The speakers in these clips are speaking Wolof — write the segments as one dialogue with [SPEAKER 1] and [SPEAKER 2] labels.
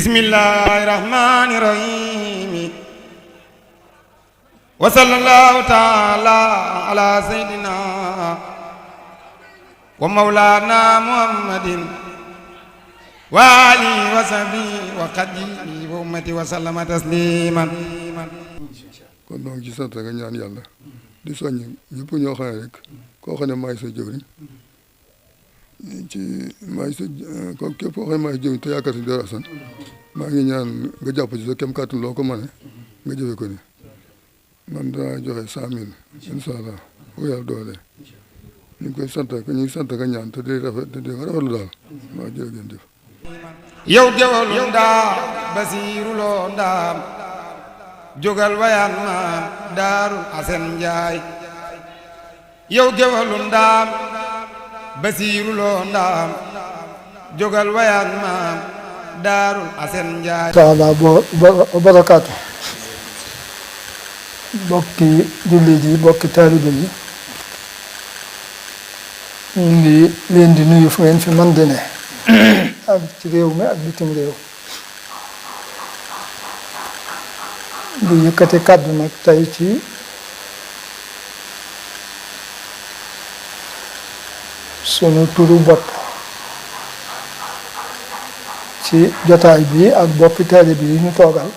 [SPEAKER 1] bismillahi rahmani rahim wa sallallahu taala ala sayyidina wa maulana muhammadin wa alihi wa sahbihi wa qadimi wa ummati wa sallama tasliman.
[SPEAKER 2] kon donc ci sant nga ñaan yàlla di soññ ñëpp ñoo xam ne rek koo xam ne maay sa jëwriñ ci maay sa ko képp koo xam ne maay sa jëwriñ te yaakaar si Darou Assane maa ngi ñaan nga jàpp ci sa kem kàttan loo ko mane nga jëfe ko ni man danaa joxe 100,000 incha allah foo yàlla doole ñu ngi koy sant ñu ngi sant nga ñaan te di rafet te di rafetlu daal waaw jërë ngeen jëf.
[SPEAKER 1] yow gewalum ndaam Basiiru Lo ndaam jógal wayaan maam Daaru Asan Njaay yow gewalum ndaam Basiiru Lo ndaam jógal wayaan maam Daaru Asan Njaay
[SPEAKER 3] taala barakaatu bokki jullit yi bokki taalibe yi ñu ngi leen di nuyu fu ngeen fi man di ne ak ci réew mi ak bitim réew di yëkkati kàddu nag tey ci sunu turu bopp ci jotaay bi ak boppi taalibe yi ñu toogal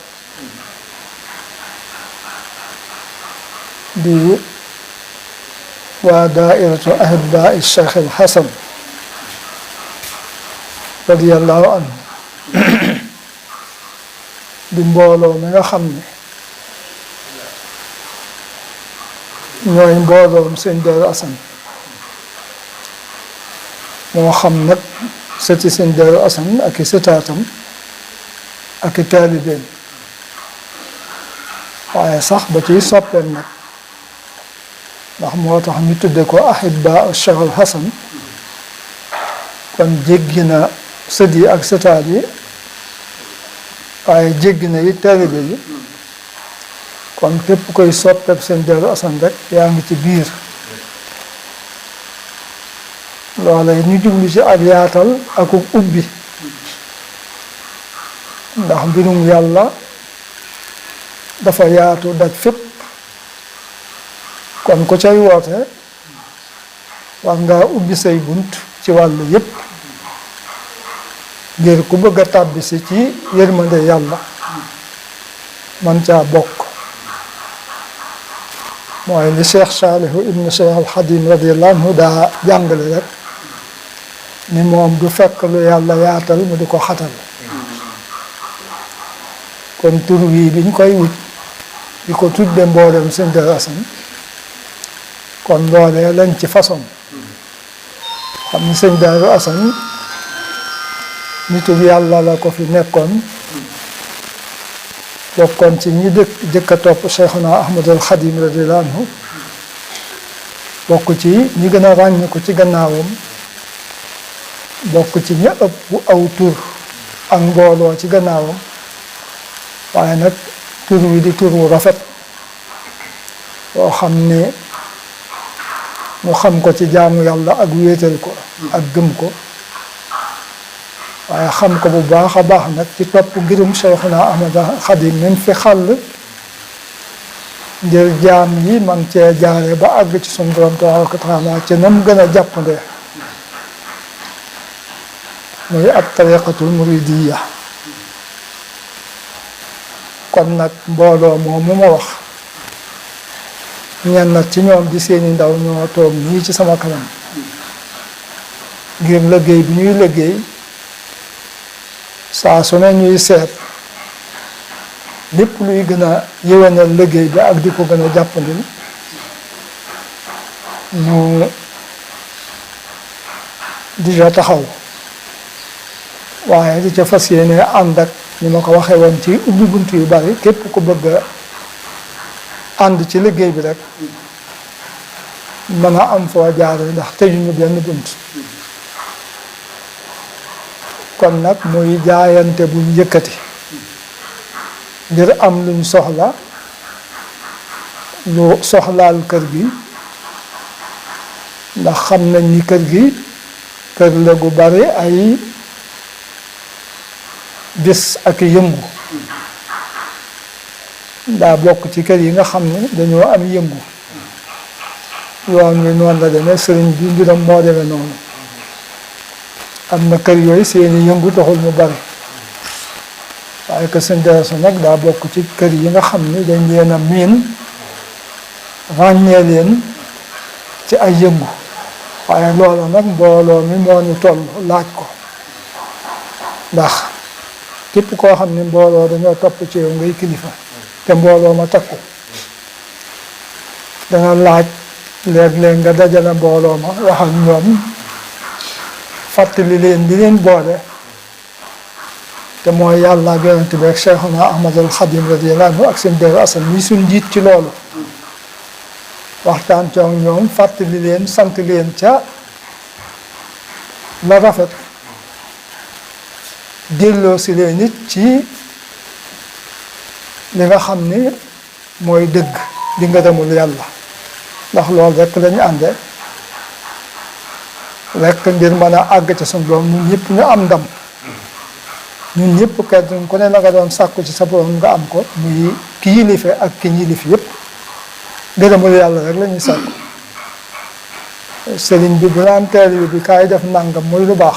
[SPEAKER 3] di waa daairatu ahibaa Cheikh al Hasan radiyallahu anhu di mbooloo mi nga xam ne ñooy mbooloom sëñ Darou Assane moo xam nag sëti sëñ Darou Assane ak i sëtaatam ak i taalibeem waaye sax ba ciy soppeem nag ndax moo tax ñu tudde ko ahibaa Cheikh al Hasan kon jéggi na sët yi ak sëtaat yi waaye jéggi na yi taalibe yi kon képp koy soppeeb seen Darou Assane rek yaa ngi ci biir loola ñu jublu ci ak yaatal ak ubbi ndax mbirum yàlla dafa yaatu daj fépp kon ko cay woote war ngaa ubbi say bunt ci wàllu yépp ngir ku bëgg a tàbbisi ci yërmande yàlla man caa bokk mooy li Cheikh Saalihu ibnu Cheikh al Xadim radiyallahu anhu daa jàngale rek ni moom du fekk lu yàlla yaatal mu di ko xatal kon tur wii biñ koy wut di ko tudde mboolem sëñ Darou Assane kon loolee lañ ci façon xam ni sëñ Darou Assane nitu yàlla la ko fi nekkoon bokkoon ci ñi jëkk a topp Cheikhuna Ahmadul Xadim radiyallahu anhu bokk ci ñi gën a ràññ ko ci gannaawam bokk ci ñi ëpp aw tur ak mbooloo ci gannaawam waaye nag tur wi di tur wu rafet boo xam ne mu xam ko ci jaamu yàlla ak wéetal ko ak gëm ko waaye xam ko bu baax a baax nag ci topp ngirum Cheikhuna Ahmad Xadim min fi xàll ngir jaam yi man cee jaare ba àgg ci sunu borom tabaaraka wa taala ci nam gën a jàppande muy ab tariqatul muridiyya kon nag mbooloo moomu ma wax ñenn nag ci ñoom di seeni ndaw ñoo toog nii ci sama kanam ngir liggéey bi ñuy liggéey saa su ne ñuy seet lépp luy gën a yéwénal liggéey bi ak di ko gën a jàppandil ñu di ca taxaw waaye di ca fas yéene ànd ak ni ma ko waxee woon ci ubbi bunt yu bari képp ku bëgg a ànd ci liggéey bi rek mën a am foo jaare ndax tëjuñu benn bunt kon nag muy jaayante buñ yëkkati ngir am luñ soxla lu soxlaal kër gi ndax xam nañ ni kër gi kër la gu bari ay bis ak yëngu daa bokk ci kër yi nga xam ne dañoo am yëngu yoon wi noonu la demee sëriñ bi mbiram moo demee noonu am na kër yooyu seeni yëngu taxul mu bari waaye que sëñ Darou nag daa bokk ci kër yi nga xam ni dañ leen a miin ràññee leen ci ay yëngu waaye loolu nag mbooloo mi moo ñu toll laaj ko ndax képp koo xam ni mbooloo dañoo topp ci yow ngay kilifa te mbooloo ma takku danga laaj léeg-léeg nga dajale mbooloo ma wax ak ñoom fàttali leen li leen boole te mooy yàlla ak yonent bi ak Cheikhuna Ahmadul Xadim radiyallahu anhu ak seen Darou Assane mi suñ njiit ci loolu waxtaan ca ñoom fàttali leen sant leen ca la rafet delloo si leen nit ci li nga xam ni mooy dëgg di nga demul yàlla ndax loolu rek lañu ànde rek ngir mën a àgg ca suñu borom ñun ñëpp ñu am ndam ñun ñëpp kenn ku ne la nga doon sàkku ci sa borom nga am ko muy ki yilife ak ki yilif yëpp gërëmul yàlla rek la ñuy sàkku sëriñ bi bu naan taalibe bi kaay def nangam muy lu baax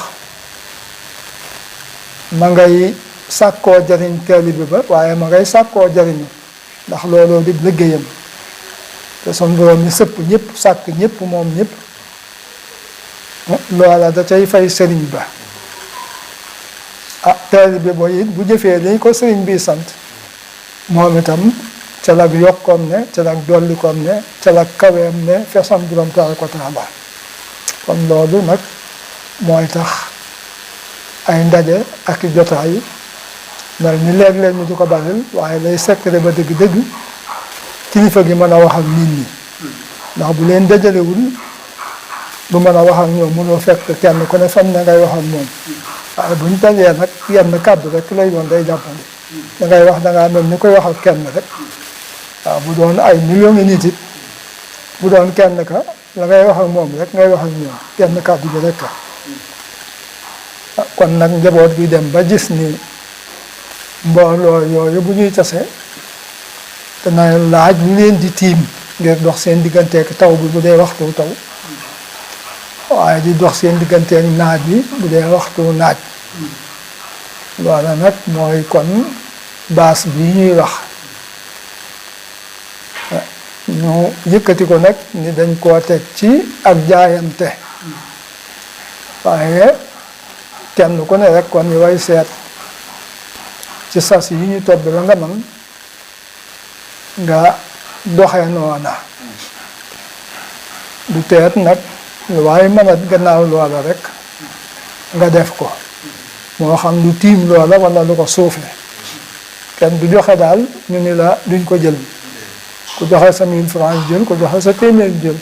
[SPEAKER 3] ma ngay sàkkoo jariñ taalibe ba waaye ma ngay sàkkoo jariñu ndax looloo di liggéeyam te son borom ni sëpp ñëpp sàkk ñëpp moom ñëpp loola da cay fay sëriñ ba ah taalibe ba it bu jëfee dañ ko sëriñ bi sant moom itam ca la yokkoom ne ca la dollikoom ne ca la kaweem ne fa son borom tabaaraka wa taala kon loolu nag mooy tax ay ndaje ak jotaay mel ni léeg-léeg ñu di ko baril waaye lay secret ba dëgg-dëgg kilifa gi mën a wax ak nit ñi ndax bu leen dajalewul du mën a wax ak ñoom mënoo fekk kenn ku ne fan na ngay wax ak moom waaye buñ dajee nag yenn kàddu rek lay doon day jàppandi da ngay wax dangaa mel ni koy wax ak kenn rek waaw bu doon ay millions ngi nit it bu doon kenn ka la ngay wax ak moom rek ngay wax ak ñoom kenn kàddu bi rek kon nag njaboot gi dem ba gis ni mbooloo yooyu bu ñuy tase dana laaj lu leen di tiim ngir dox seen digganteek taw bi bu dee waxtu taw waaye di dox seen digganteek naaj bi bu dee waxtu naaj loola nag mooy kon baas bi ñuy wax ñu yëkkati ko nag ni dañ koo teg ci ak jaayante waaye kenn ku ne rek kon ñu way seet ci sas yi ñu topp la nga man nga doxee noona du teet nag lu waaye mën a gannaaw loola rek nga def ko moo xam lu tiim loola wala lu ko suufe kenn du joxe daal ñu ni la duñ ko jël ku joxe sa 1000 francs jël ko joxe sa téeméer jël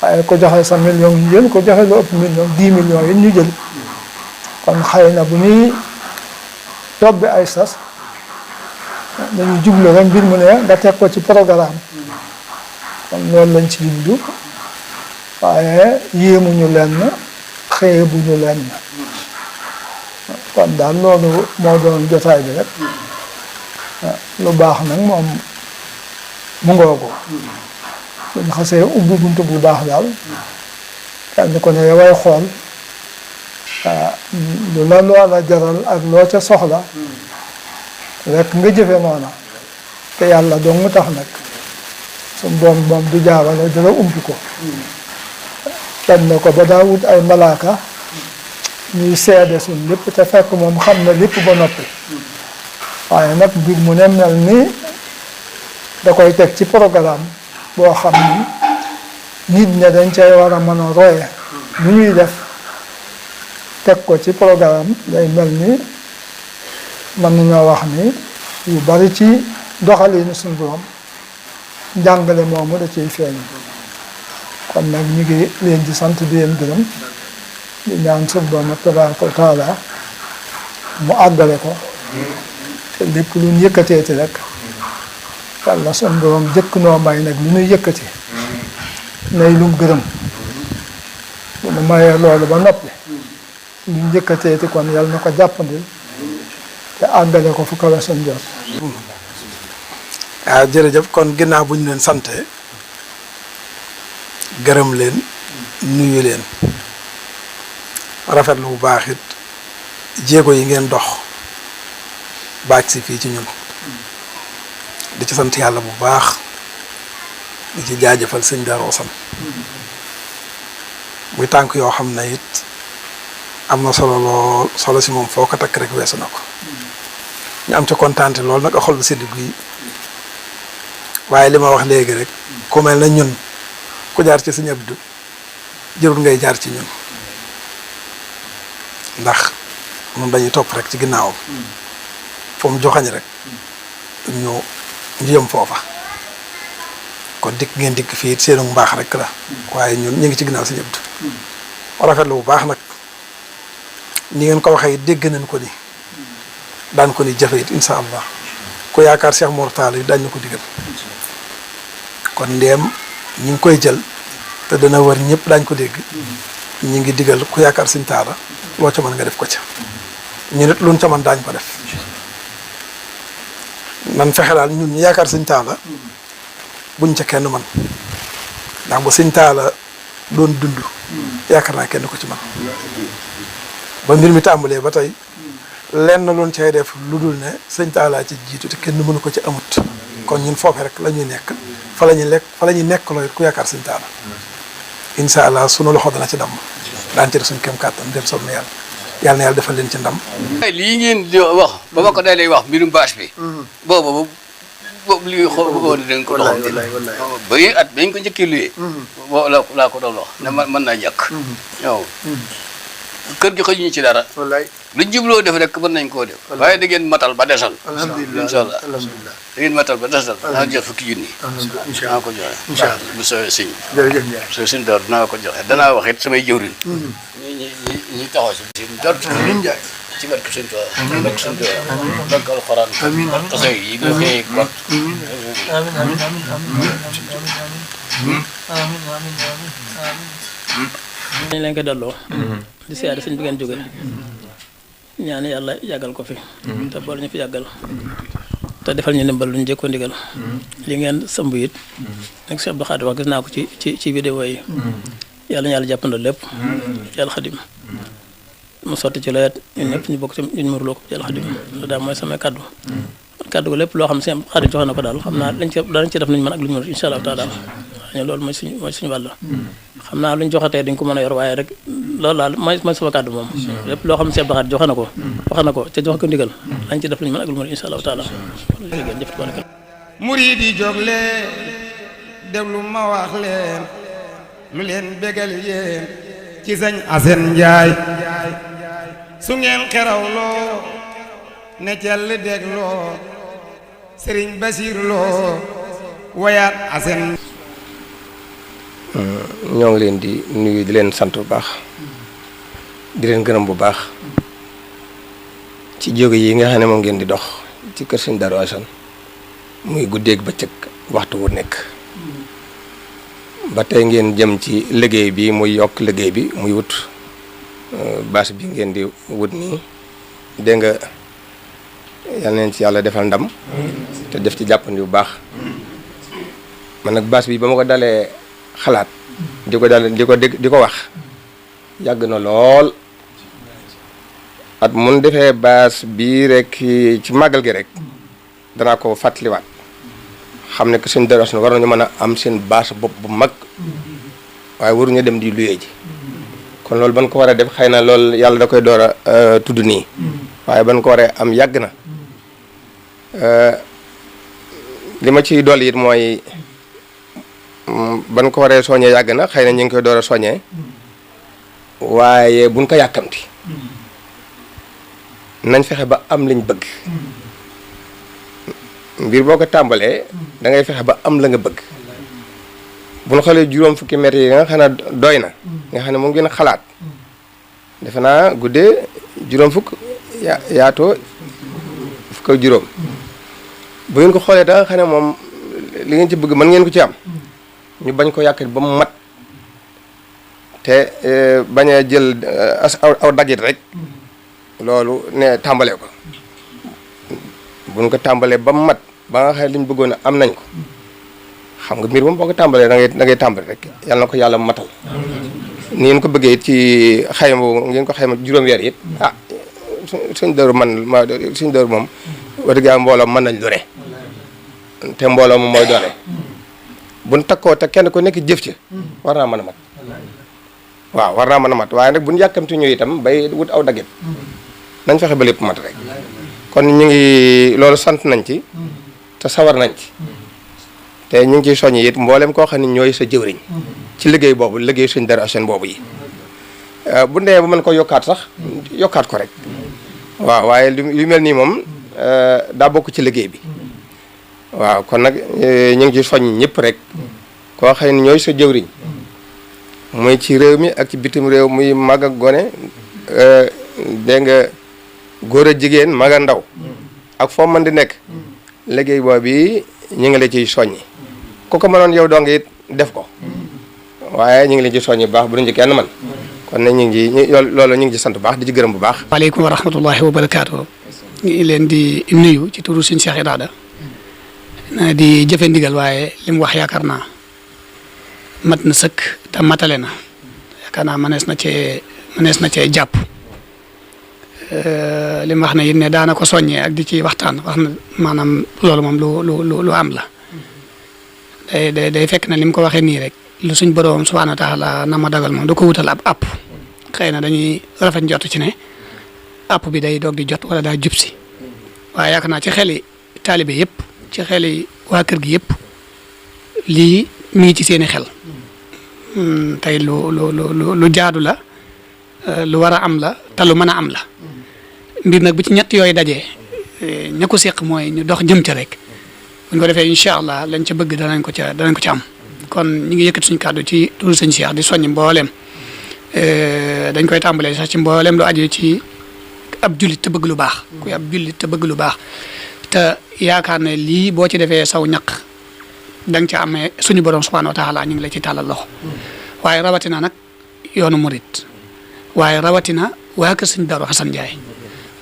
[SPEAKER 3] waaye ko joxe sa million ñu jël ko joxe lu ëpp million 10 millions yi ñu jël kon xëy na bu ñuy tobbi ay sas dañuy jublu rek mbir mu ne nga teg ko ci programme kon loolu lañ ci jublu waaye yéemuñu lenn xeebuñu lenn kon daal loolu moo doon jotaay bi rek lu baax nag moom mu ngoogu buñ xasee ubbi buntu bu baax daal kenn ko ne way xool lu la loola jaral ak loo ca soxla rek nga jëfe noona te yàlla dong mu tax nag suñ doom moom du jaawale dara umpi ko kenn ko ba daa wut ay malaaka ñuy seede suñ lépp te fekk moom xam na lépp ba noppi waaye nag mbir mu ne mel ni da koy teg ci programme boo xam ni nit ña dañ cay war a mën a roye nu ñuy def teg ko ci programme day mel ni mën nañoo wax ni yu bari ci doxalinu suñu borom njàngale moomu da ciy feeñ kon nag ñu ngi leen di sant di leen gërëm di ñaan suñu borom tabaaraka wa taala mu àggale ko te lépp lu ñu yëkkateeti rek yàlla suñu borom jëkk noo may nag lu ñuy yëkkati nay lum gërëm bu nu mayee loolu ba noppi lu ñu yëkkateeti kon yàlla na ko jàppandil te àggale ko fu kawe seen jot.
[SPEAKER 4] waaw jërëjëf kon ginnaaw bu ñu leen sante gërëm leen nuyu leen rafetlu bu baax it jéego yi ngeen dox baag si fii ci ñun di ci sant yàlla bu baax di ci jaajëfal sëñ Darou Assane muy tànk yoo xam ne it am na solo lool solo si moom foo ko takk rek weesu na ko ñu am ca kontaante lool nag a xol bu sedd guy waaye li ma wax léegi rek ku mel na ñun ku jaar ci sëñ Abdou jërul ngay jaar ci ñun ndax ñun dañuy topp rek ci ginnaawam fu mu joxañ rek ñu yëm foofa kon dikk ngeen dikk fii it seenu mbaax rek la waaye ñun ñu ngi ci ginnaaw sëñ Abdou ma rafetlu bu baax nag ni ngeen ko waxee dégg nañ ko ni daan ko ni jafe it incha allah ku yaakaar Cheikh Mor Talla yi daañu ko digal kon ndeem ñi ngi koy jël te dana war ñëpp daañ ko dégg ñi ngi digal ku yaakaar Sëñ Talla loo ca mën nga def ko ca ñu nit luñ ca mën daañ ko def nan fexe daal ñun ñu yaakaar Sëñ Talla buñ ca kenn man ndax bu Sëñ Talla doon dund yaakaar naa kenn ko ci man ba mbir mi tàmbalee ba tey lenn loon cay def lu dul ne Sëñ Talla ci jiitu te kenn mënu ko ci amut kon ñun foofe rek la ñuy nekk fa la ñuy lekk fa la ñuy nekk looy ku yaakaar Sëñ Talla incha allah sunu loxo dana ci damm daan ci def suñu kem kàttan dem soog na yàlla yàlla na yàlla defal leen ci ndam.
[SPEAKER 5] lii ngeen di wax ba ma ko dalee wax mbirum bâche bi. boobu li xool dañ ko doxal. ba at bañ ko njëkkee luyee. boo laa ko doon wax ne mën naa ñàkk. waaw kër gi xëjuñu ci dara. lu jubloo def rek mën nañ koo def. waaye da ngeen matal ba desal. alhamdulilah incha allah da ngeen matal ba desal. naa jox fukki junni. naa ko joxe. incha allah bu soobee sëñ. jërëjëf Ndiaye soo suñu door dinaa ko joxe danaa wax it samay jëwriñ. ñi taxaw si. amiin Ndiaye. ci barke Sëñ Tuubaa. ci barke Sëñ Tuubaa. barke alxuraan. amiin xasee yi ñu koy bot. amiin amiin
[SPEAKER 6] dañ leen ko delloo di siyaare sëñ bi ngeen jóge ñaan yàlla yàggal ko fi te boole ñu fi yàggal te defal ñu ndimbal lu ñu jëkkoo ndigal li ngeen sëmb it nag Cheikh Abdou Khadir wax gis naa ko ci vidéo yi yàlla ñu yàlla jàppandal lépp yàlla xadim mu sotti ci loyet ñun ñëpp ñu bokk ci ñu murloo ko yàlla xadim loolu daal mooy samay kaddu ko lépp loo xam seen xarit joxe na ko daal xam naa danañ ci def nañu mën ak lu ñu mën incha allah taala loolu mooy suñu wàll xam naa lu ñu joxe tey dañ ko mën a yor waaye rek loolu daal mooy sama kàddu moom lépp loo xam ne Cheikh Abdou Khadir joxe na ko wax na ko te joxe ko ndigal dañ ci def lu ñu mën ak lu ñu mën incha allah taala
[SPEAKER 1] murid yi jóg leen déglu ma wax leen lu leen bégal yéen ci sëñ Assane Ndiaye su ngeen xerawloo ne cell dégloo Serigne Basir Lo wayaat Assane.
[SPEAKER 7] ñoo ngi leen di nuyu di leen sant bu baax di leen gërëm bu baax ci jóge yi nga xam ne moom ngeen di dox ci kër Sëñ Darou Assane muy guddeeg bëccëg waxtu wu nekk ba tey ngeen jëm ci liggéey bi muy yokk liggéey bi muy wut bâche bi ngeen di wut nii dégg nga yal neen ci yàlla defal ndam te def ci jàppandi bu baax man nag bâche bi ba ma ko dalee xalaat di ko wax yàgg na lool at mun defee bâche bii rek ci màggal gi rek danaa ko fàttaliwaat xam ne que Sëñ Darou Assane war nañu mën a am seen bâche bopp bu mag waaye waruñu dem di luyee ji kon loolu ban ko war a def xëy na loolu yàlla da koy door a tudd nii waaye ban ko waree am yàgg na li ma ciy dolli it mooy ban ko waree soññee yàgg na xëy na ñu ngi koy door a soññee waaye buñ ko yàkkamti nañ fexe ba am liñ bëgg mbir boo ko tàmbalee da ngay fexe ba am la nga bëgg bu ñu xoolee juróom fukki mètres yi nga xam ne doy na nga xam ne moom ngeen xalaat defe naa guddee juróom fukk yaatoo fukk ak juróom bu ngeen ko xoolee da nga xam ne moom li ngeen ci bëgg mën ngeen ko ci am ñu bañ ko yàq ba mu mat te bañ a jël aw dagit rek loolu ne tàmbalee ko buñ ko tàmbalee ba mu mat ba nga xam ne liñ bëggoon a am nañ ko xam nga mbir moom boo ko tàmbalee da ngay tàmbali rek yàlla na ko yàlla matal ni ngeen ko bëggee ci xayma ngeen ko xayma juróom weer it suñ dër suñ dër moom wax dëgg yàlla mbooloo mën nañ lu ne te mbooloo moom mooy doole buñ takkoo te kenn ku nekk jëf ci war naa mën a mat waaw war naa mën a mat waaye nag buñ yàkkamti ñu itam bay wut aw dagget nañ fexe ba lépp mat rek kon ñu ngi loolu sant nañ ci te sawar nañ ci te ñu ngi ciy soññ it mboolem koo xam ne ñooy sa jëwriñ ci liggéey boobu liggéey suñ dara seen boobu yi bu ndee ba mën ko yokkaat sax yokkaat ko rek waaw waaye lu mel nii moom daa bokk ci liggéey bi waaw kon nag ñu ngi ciy soññ ñëpp rek koo xam ne ñooy sa jëwriñ muy ci réew mi ak ci bitim réew muy mag ak gone dégg nga góor a jigéen mag a ndaw ak foo mën di nekk liggéey boobu ñu ngi la ciy soññi ku ko mënoon yow dong it def ko waaye ñu ngi leen ci soññi bu baax bu duñ ci kenn man kon ne ñu ngi loolu ñu ngi ci sant bu baax di ci gërëm bu baax.
[SPEAKER 8] waaleykum wa rahmatullahi wa barakaatu. ñu ngi leen di nuyu ci turu suñu Cheikh Irada di jëfe ndigal waaye li mu wax yaakaar naa mat na sëkk te matale na yaakaar naa mënees na cee jàpp li mu wax ne it ne daana ko soññee ak di ci waxtaan wax na maanaam loolu moom lu am la day fekk na li mu ko waxee nii rek lu suñ boroom subhaanahu wa taala na ma dagal moom da ko wutal ab app xëy na dañuy rafet njort ci ne app bi day doog di jot wala daa jub si waaye yaakaar naa ci xeli taalibe yëpp ci xeli waa kër gi yëpp lii mi ngi ci seeni xel tey lu jaadu la lu war a am la te lu mën a am la mbir nag bu ci ñett yooyu dajee ña ko seq mooy ñu dox jëm ca rek buñ ko defee incha allah lañ ca bëgg danañ ko ca am kon ñu ngi yëkkati suñu kàddu ci turu sëñ Cheikh di soññ mbooleem dañ koy tàmbalee sax ci mbooleem lu aju ci ab jullit te bëgg lu baax kuy ab jullit te bëgg lu baax te yaakaar ne lii boo ci defee saw ñaq da nga ca amee suñu borom subhanahu wa taala ñu ngi la ci tàllal loxo waaye rawatina nag yoonu murit waaye rawatina waa kër sëñ Darou Assane Ndiaye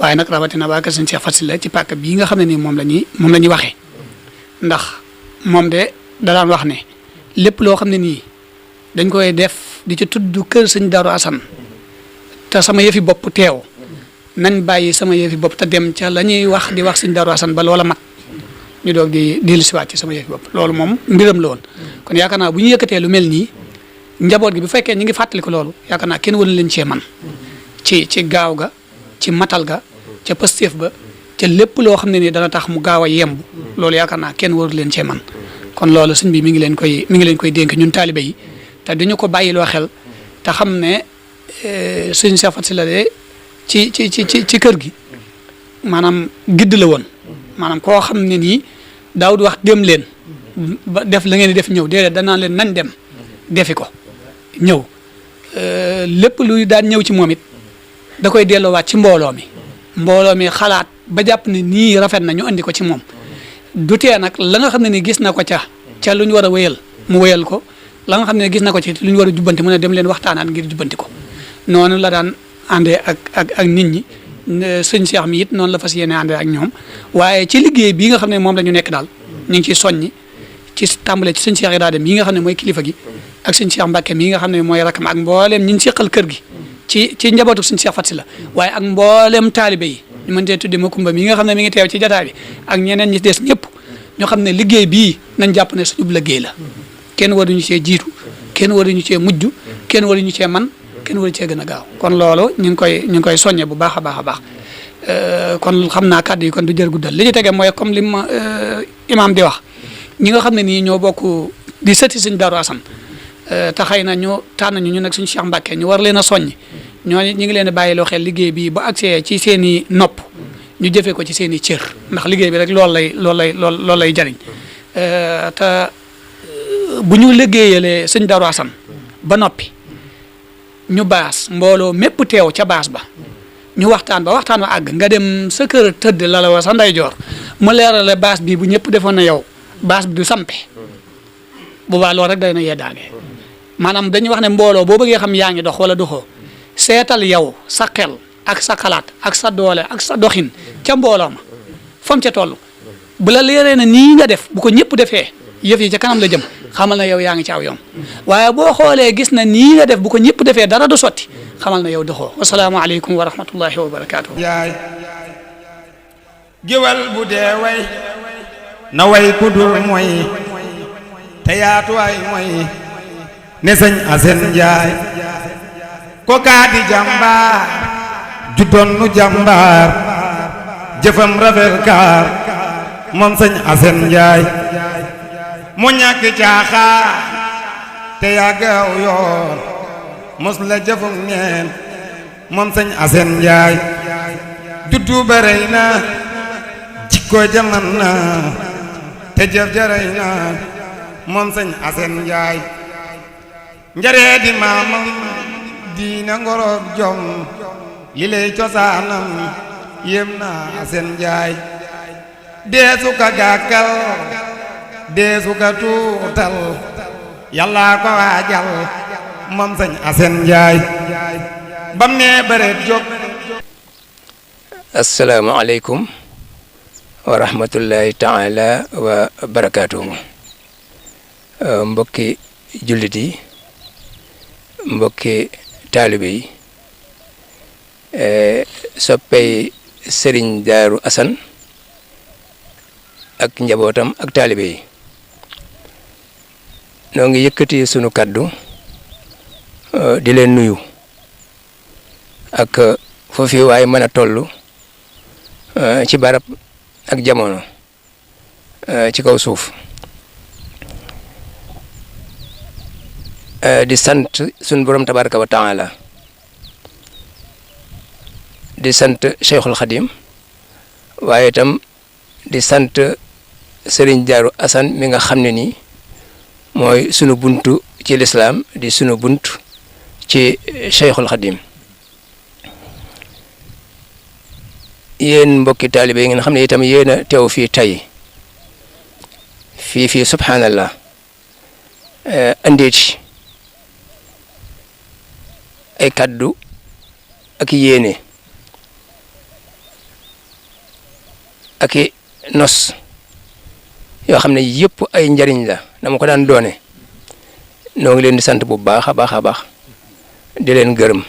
[SPEAKER 8] waaye nag rawatina waa kër sëñ Cheikh Faty Sylla ci pàkk bii nga xam ne nii moom la ñuy waxee ndax moom de da daan wax ne lépp loo xam ne nii dañ koy def di ci tudd kër sëñ Darou Assane te sama yëfi bopp teew nañ bàyyi sama yëfi bopp te dem ca la ñuy wax di wax sëñ Darou Assane ba loola mat ñu doog di dellusiwaat ci sama yëfi bopp loolu moom mbiram la woon kon yaakaar naa bu ñu yëkkatee lu mel nii njaboot gi bu fekkee ñu ngi fàttali ko loolu yaakaar naa kenn wënu leen cee man ci gaaw ga ci matal ga ca pësteef ba ca lépp loo xam ne nii dana tax mu gaaw a yemb loolu yaakaar naa kenn waru leen cee man kon loolu sëñ bi mi ngi leen koy dénk ñun taalibe yi te duñu ko bàyyiloo xel te xam ne sëñ Cheikh Faty Sylla de ci kër gi maanaam gidd la woon maanaam koo xam ne nii daawud wax dem leen ba def la ngeen di def ñëw déedéet danaa leen nañ dem defi ko ñëw lépp luy daan ñëw ci moom it da koy delloowaat ci mbooloo mi xalaat ba jàpp ne nii rafet na ñu andi ko ci moom du tee nag la nga xam ne ni gis na ko ca lu ñu war a wéyal mu wéyal ko la nga xam ne gis na ko ci lu ñu war a jubbanti mu ne dem leen waxtaanaat ngir jubbanti ko noonu la daan àndee ak nit ñi sëñ Cheikh mi it noonu la fas yéene àndee ak ñoom waaye ci liggéey bii nga xam ne moom la ñu nekk daal ñu ngi ciy soññi ci tàmbale ci sëñ Cheikh Irada mii nga xam ne mooy kilifa gi ak sëñ Cheikh Mbacke mii nga xam ne mooy rakam ak mbooleem ñi ñu seqal kër gi ci njabootu sëñ Cheikh Faty Sylla waaye ak mbooleem taalibe yi ñu mën cee tuddi Makumba mi nga xam ne mi ngi teew ci jotaay bi ak ñeneen ñi des ñëpp ñoo xam ne liggéey bii nañ jàpp ne suñu liggéey la kenn waruñu cee jiitu kenn waruñu cee mujj kenn waruñu cee man kenn waru cee gën a gaaw kon loolu ñu ngi koy soññe bu baax a baax a baax kon xam naa kàddu yi kon du jër guddal li ñu tege mooy comme li ma imaam di wax ñi nga xam ne nii ñoo bokk di sëti sëñ Darou Assane te xëy na ñu tànn ñu nag suñu Cheikh Mbacke ñu war leen a soññ ñooñu ñu ngi leen a bàyyiloo xel liggéey bi ba agsee ci seen i nopp ñu jëfee ko ci seen i cër ndax liggéey bi rek loolu lay jariñ te bu ñu liggéeyalee sëñ Darou Assane ba noppi ñu baas mbooloo mépp teew ca baas ba ñu waxtaan ba àgg nga dem sa kër tëdd la wa sa ndeyjoor mu leerale baas bi bu ñëpp defoon na yow baas bi du sampe boobaa loolu rek day na yeddaange maanaam dañuy wax ne mbooloo boo bëggee xam yaa ngi dox wala doxoo seetal yow sa xel ak sa xalaat ak sa doole ak sa doxin ca mbooloo ma fam ca toll bu la leeree na nii nga def bu ko ñëpp defee yëf yi ca kanam la jëm xamal na yow yaa ngi ci aw yoon waaye boo xoolee gis na nii nga def bu ko ñëpp defee dara du sotti xamal na yow doxoo wasalaamaaleykum wa rahmatullahi wa barakaatu.
[SPEAKER 1] yaay géwal bu dee way na way ku dul mooy te yaatuwaay mooy ne sëñ Asen Njaay ko kaa di jàmbaar ju doon nu jàmbaar jëfam rafet kaar moom sëñ Asen Njaay mu ñàkk caaxaar te yàggaw yoon mos la jëfum neen moom sëñ Asen Njaay juddu ba rëy na jikko jaman na te jëf ja rëy na moom sëñ Asen Njaay njaree di maamam diina ngoroog jom li lay cosaanam yéem na Asen Njaay deesu ka gàkkal deesu ka tuutal yàlla ko waajal moom sëñ Asen Njaay bam nee bëreet jóg.
[SPEAKER 7] asalaamaaleykum wa rahmatullahi taala wa barakaatuhu mbokki jullit yi mbokki taalibe yi soppey Sëriñ Daaru Asan ak njabootam ak taalibe yi noo ngi yëkkati sunu kaddu di leen nuyu ak foofu waaye mën a toll ci barab ak jamono ci kaw suuf di sant sunu borom tabaraka wa taala di sant Cheikhul Khadim waaye itam di sant Sëriñ Daaru Asan mi nga xam ne nii mooy sunu buntu ci lislaam di sunu buntu ci Cheikhul Khadim yéen mbokki taalibe yi ngeen xam ne itam yéen a teew fii tey fii subhanallah andeeti ay kaddu ak yéene ak i nos yoo xam ne yëpp ay njariñ la na ma ko daan doone noo ngi leen di sant bu baax a baax a baax di leen gërëm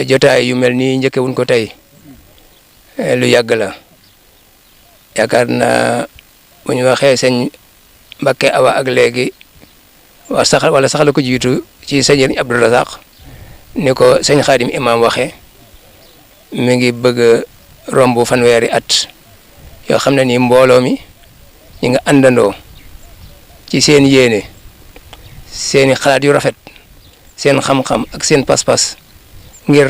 [SPEAKER 7] jotaay yu mel nii njëkkewuñ ko tey lu yàgg la yaakaar naa bu ñu waxee sëñ Mbakke Awa ak léegi wax sax wala sax la ko jiitu ci sëñ Abdou Razak ni ko sëñ Xaadim Imam waxee mi ngi bëgg romb fanweeri at yoo xam ne nii mbooloo mi ñi nga àndandoo ci seen yéene seeni xalaat yu rafet seen xam-xam ak seen pas-pas ngir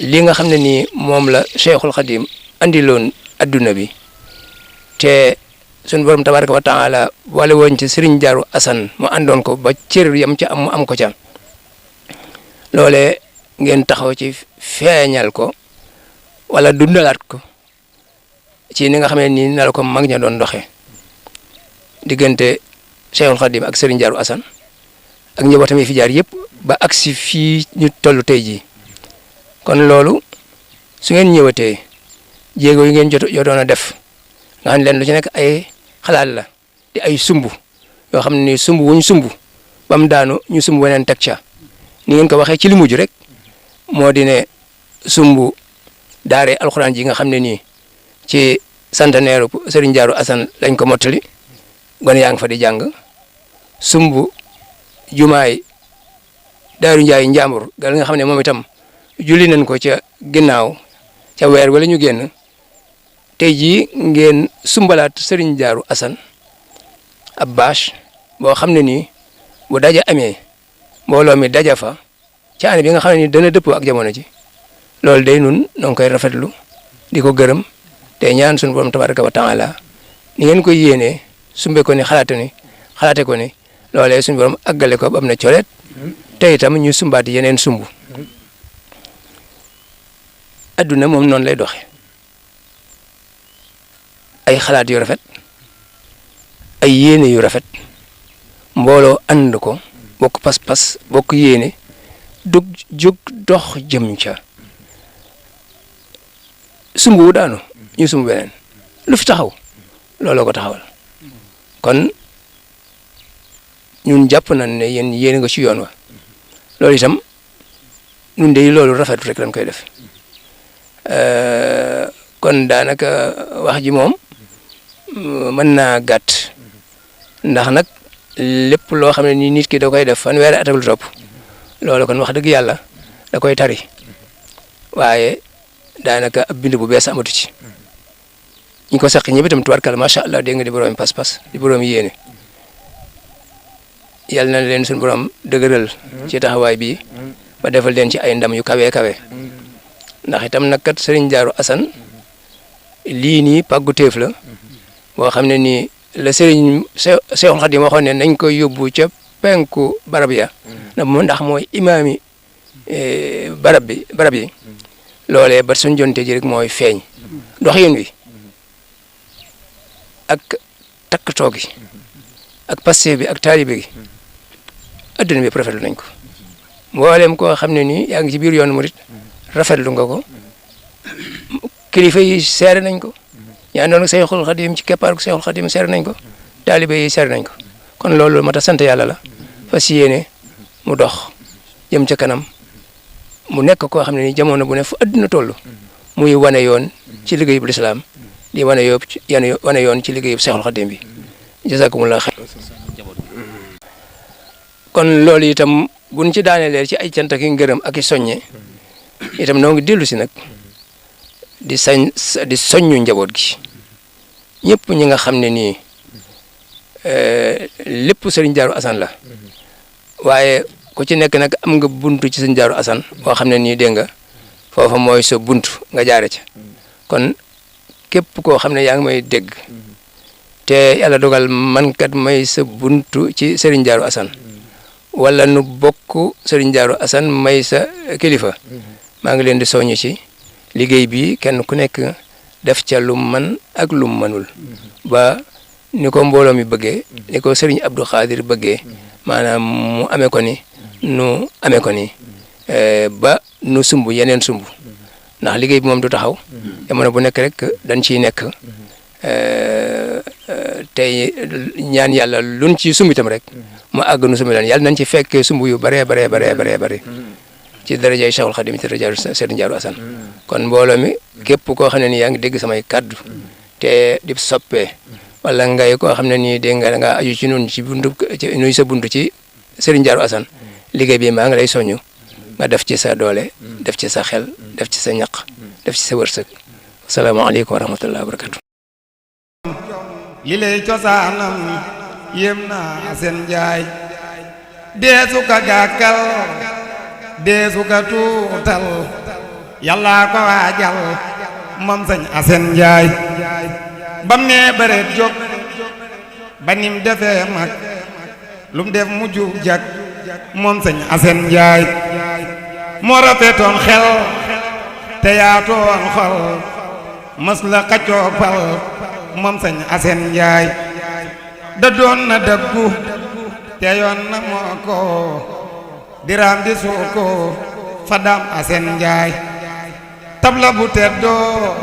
[SPEAKER 7] li nga xam ne nii moom la Cheikhul Khadim andiloon adduna bi te suñu borom tabaraka wa taala wala woon ci Sëriñ Daaru Asan mu àndoon ko ba cër yam ca am mu am ko ca loole ngeen taxaw ci feeñal ko wala dundalaat ko ci ni nga xam ne nii na la ko mag ña doon doxee diggante Cheikhul Khadim ak Sëriñ Daaru Asan ak njabootam yi fi jaar yëpp ba agsi fii ñu toll tey jii kon loolu su ngeen ñëwatee jéego yi ngeen jotoon a def nga xam ne leen lu ci nekk ay xalaat la di ay sumb yoo xam ne nii sumb wuñ sumb ba mu daanu ñu sumb weneen teg ca ni ngeen ko waxee ci li mujj rek moo di ne sumb daare alxuraan ji nga xam ne nii ci centenaire Sëriñ Daaru Asan lañ ko mottali gone yaa ngi fa di jàng sumb jumaay Daaru Njaay Njaambur gal nga xam ne moom itam julli nañ ko ca ginnaaw ca weer wala ñu génn tey jii ngeen sumbalaat Sëriñ Daaru Asan ab bâche boo xam ne nii bu daja amee mbooloo mi daja fa ca année bi nga xam ne nii dana dëppoo ak jamono ji loolu day nun noo ngi koy rafetlu di ko gërëm te ñaan suñu borom tabaraka wa taala ni ngeen koy yéenee sumbe ko ni xalaate ko ni loolee suñu borom àggale ko ba am na coleet te itam ñu sumbaati yeneen sumb adduna moom noonu lay doxe ay xalaat yu rafet ay yéene yu rafet mbooloo ànd ko bokk pas-pas bokk yéene jóg dox jëm ca sumb wu daanu ñu sumb beneen lu fi taxaw looloo ko taxawal kon ñun jàpp nañ ne yéen nga ci yoon wa loolu itam ñun de loolu rafetu rek lañ koy def kon daanaka wax ji moom mën naa gàtt ndax nag lépp loo xam ne ni nit ki da koy def fanweeri at ak lu topp loolu kon wax dëgg yàlla da koy tari waaye daanaka ab bind bu bees amatu ci ñi ko seq ñëpp itam tubarkalla macha allah dégg nga di borom pas-pas di borom yéene yàlla na leen suñu borom dëgëral ci taxawaay bi ba defal leen ci ay ndam yu kawe kawe ndax itam nag kat Serigne Darou Assane lii nii pàggu téef la boo xam ne nii la Serigne Seexul Xadim waxoon ne nañ koy yóbbu ca penku barab ya ndax mooy imaami barab yi loolee ba suñ jonte ji rek mooy feeñ doxin wi ak takkatoo gi ak passé bi ak taalibe gi adduna bi rafetlu nañ ko mboolem koo xam ne nii yaa ngi ci biir yoonu murit rafetlu nga ko kilifa yi seere nañ ko yaa noonu Seexul Xadim ci keppaaru Seexul Xadim seere nañ ko taalibe yi seere nañ ko kon loolu mat a sant yàlla la fas yéene mu dox jëm ca kanam mu nekk koo xam ne ni jamono bu ne fu adduna toll muy wane yoon ci liggéeyub lislaam di wane yoon ci liggéeyub Seexul Xadim bi jazakumullah xayr kon loolu itam buñ ci daanelee ci ay cant ak i ngërëm ak i soññe itam noo ngi dellu si nag di soññu njaboot gi ñëpp ñi nga xam ne nii lépp Serigne Darou Assane la waaye ku ci nekk nag am nga buntu ci Serigne Darou Assane boo xam ne nii dégg nga foofa mooy sa buntu nga jaare ca kon képp koo xam ne yaa ngi may dégg te yàlla dogal man kat may sa buntu ci Serigne Darou Assane wala nu bokk Serigne Darou Assane may sa kilifa maa ngi leen di soññ ci liggéey bi kenn ku nekk def ca lu man ak lu mënul ba ni ko mbooloo mi bëggee ni ko Serigne Abdou Khadir bëggee maanaam mu amee ko ni nu amee ko ni ba nu sumb yeneen sumb ndax liggéey bi moom du taxaw jamono bu nekk rek dañ ciy nekk tey ñaan yàlla luñ ci sumb itam rek mu àgg nu sumb leen yàlla nañ ci fekkee sumb yu baree bare ci darajay Cheikhul Khadim ci darajay Serigne Darou Assane kon mbooloo mi képp koo xam ne nii yaa ngi dégg samay kaddu te di soppee wala ngay koo xam ne nii dégg nga da ngaa aju ci nun ci buntu ci nuy sa buntu ci Serigne Darou Assane liggéey bi maa ngi lay soñu nga def ci sa doole def ci sa xel def ci sa ñaq def ci sa wërsëg asalaamaaleykum wa rahmatullahi wa barakatu
[SPEAKER 1] li lay cosaanam yéem naa seen njaay deesu ka gàkkal deesu ka tuutal yàllaa ko waajal moom Sëñ Asen Njaay bam nee bëreet jóg ba nim defee mag lum def mujj jag moom Sëñ Asen Njaay moo rafetoon xel te yaatoon xol mës la xaccoo pal moom Sëñ Asen Njaay da doon na dëggu te yoon na moo ko diraam di suuko fadam Asen Njaay tabla bu teddoo